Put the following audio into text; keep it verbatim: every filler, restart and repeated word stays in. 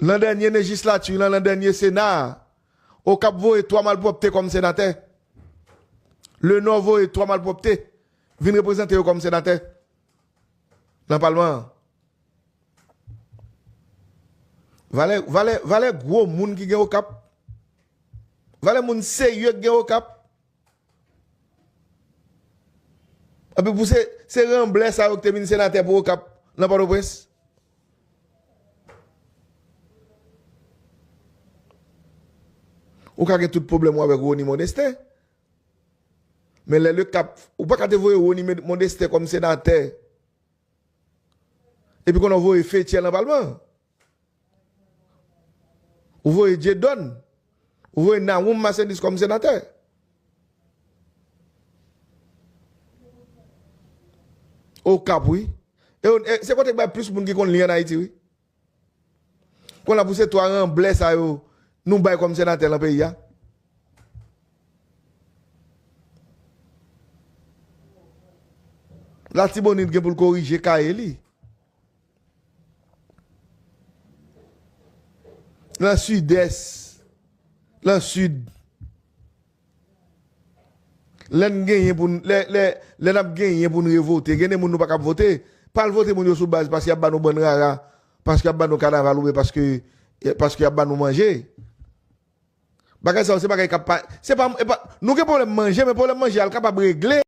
Lan dènye lejislati lan, lan dènye Sena a, Okap voye twa malpwòpte kòm senatè. Lenò voye twa malpwòpte vin reprezante yo kòm senatè lan palman an. Valè, valè, valè gwo moun ki gen Okap. Valè moun serye ki gen Okap. Epi pou se, se ranblè sa yo ki te vin senatè pou Okap nan Pòtoprens. Ou ka gen tout pwoblèm ou avèk Rony Mondestin. Men lè le kap, ou pa ka te voye Rony Mondestin kòm senatè. Epi konnen w voye Fetchè nan palman. Ou voye Dieudonne. Ou voye Nawoum Marcelus kòm senatè. Okap, wi. E, e, se kote k bay plis moun ki konn li ann Ayiti, wi. Konnen pou se twa ranblè sa yo, nou bay kòm senatè lan peyi a. Latibonit gen pou l korije kaye li. Lan Sidès, lan Sid. Lè n genyen pou n, lè, lè, lè n ap genyen pou n revote, gen de moun nou pa kab vote. Pa al vote moun yo sou baz paske y ap ba nou bann rara, paske y ap ba nou kanaval oubyen paske, paske y ap ba nou manje. Bagay sa yo, se bagay k ap pa, se pa, e pa, nou gen pwoblèm manje, men pwoblèm manje a, l kapab regle